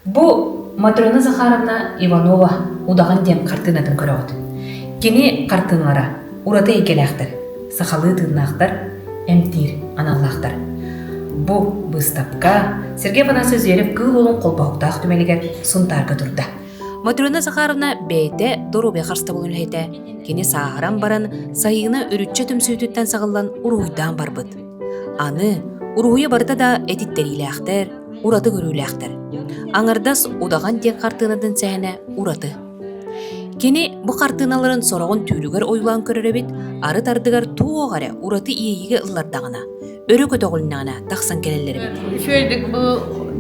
Бу Матрена Захаровна Иванова Удаҕан диэн хартыынатын көрөҕүт. Кини хартыыналара ураты эйгэлээхтэр, сахалыы тыыннаахтар, эмтиир аналлаахтар. Бу быыстапка Сергей Афанасьевич Зверев Кыыл Уолун холбоһуктаах түмэлигэр Сунтаарга турда. Матрена Захаровна бэйэтэ доруобуйа харыстабылын үлэһитэ. Кини сааһыран баран Сайыына үрүччэ түмсүүтүттэн саҕыллан уруһуйдаан барбыт. Аны уруһуйа барыта да этиттэриилээхтэр, ураты көрүүлээхтэр. Аҥардас Удаҕан диэн хартыынатын сэһэнэ ураты. Кини бу хартыыналарын сороҕун түүлүгэр ойуулаан көрөр эбит, арыт ардыгар туох эрэ ураты иэйиигэ ыллардаҕына, өрө көтөҕүлүннэҕинэ тахсан кэлэллэр эбит. Үчүгэйдик бу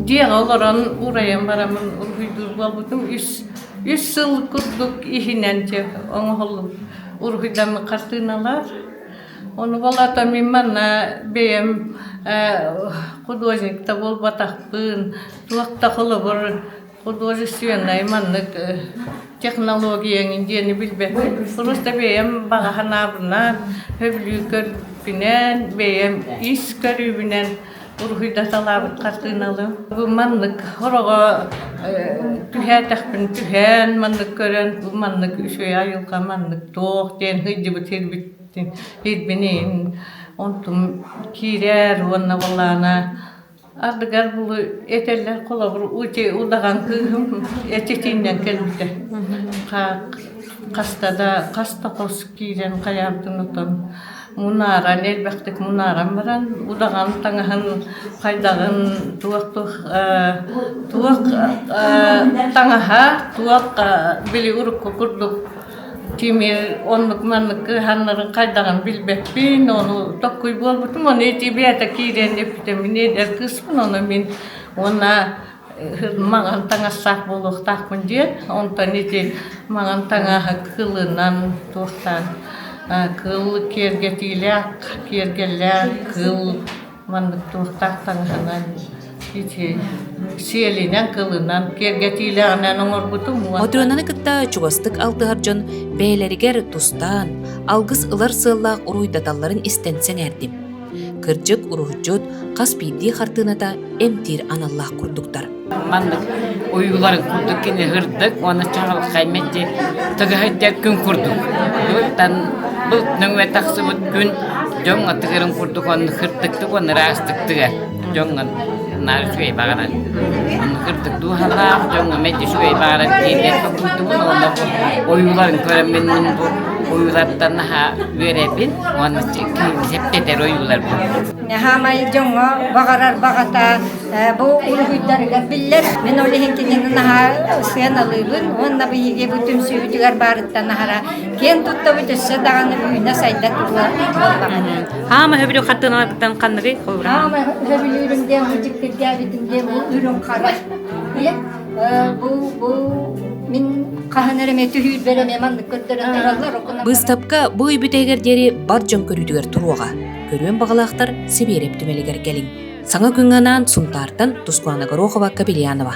дьиэҕэ олорон урайан бараммын уруһуйдуур буолбутум. Үс, үс сыл курдук иһинэн дьэ оҥоһуллубут уруһуйдаммыт хартыыналар. Ону балата мин манна бэйэм художник да буолбатахпын, туох да холобур художественнай маннык технологияҥын диэни билбэппин. Просто бэйэм баҕа санаабынан, сөбүлүү көрбүнэн, бэйэм ис көрүүбүнэн уруһуйдаталаабыт хартыыналым. Бу маннык хороҕо түһээтэхпин түһээн маннык көрөн, бу маннык үчүгэй айылҕа маннык туох диэн сылдьыбыт сирбит Ирбинин онтум киирэр уонна буоллаҕына ардыгар булу этэллэр холобур ути удаҕан кыыһым этитиннэн кэлбитэ хаста да хаста хос киирэн хайаабытын отон мунааран элбэхтик мунааран баран удаҕан таҥаһын хайдаҕын туох туох туох таҥаһа туох били урукку курдук Тимир оннук-маннык кыһаннарын хайдаҕын билбэппин, ону токкуй буолбутум, ону ити бэйэтэ киирэн эппитэ, мин эдэр кыыспын, ону мин уонна маҥан таҥастаах буолуохтаахпын диэн, онтон ити маҥан таҥаһы кылынан туохтаан кыл киэргэтиилээх, киэргэллээх кыл Маннык туохтаах таҥаһынан ити сиэлинэн, кылынан, киэргэтиилээҕинэн оҥорбутум уонна Матрёнаны кытта чугастык алтыһар дьон бэйэлэригэр тустаан, алгыс ылар сыаллаах уруһуйдаталларын истэн сэҥээрдим. Кырдьык, уруһуйдьут хас биирдии хартыыната эмтиир аналлаах курдуктар. Маннык ойууларын курдук кини ырдык уонна чаҕылхай мэлдьи тыгаһыйдар күн курдук. Былтан былт нөҥүө тахсыбыт күн дьоҥҥо тыгарын курдук онно кырдыктык уонна ыраастык тыгар. Дьоҥҥо наар үчүгэй баҕарар. Онно кырдык дууһалаах дьоҥҥо мэлдьи үчүгэй баҕарар диэн толкуйдубун уонна бу ойууларын көрөммүн мин бу ойуулартан наһаа үөрэбин уонна киһини септэтэр ойуулар бу. Хаамай дьоҥҥо баҕарар баҕата бу уруһуйдарыгар биллэр. Мин ол иһин кинини наһаа сыаналыыбын уонна биһиги бу түмсүүбүтүгэр баарыттан аһара киэн туттабыт өссө даҕаны үүнэ-сайда туруо буоллаҕына. Хаама хөбүлүү хартыыналаргыттан ханныгый холобура? Хаама хөбүлүүрүм диэн бу дьиктиргээбитим диэн бу үрүҥ хара. Бу бу мин хаһан эрэ эмэ түһүүрбэр эмэ маннык көрдөрөн тураллар. Быыстапка бу ый бүтэһигэр диэри бар дьон көрүүтүгэр туруоҕа. Көрүөн баҕалаахтар Сибиэрэп түмэлигэр кэлиҥ. Саҥа күҥҥэ анаан Сунтаартан Тускулана Горохова Капельянова.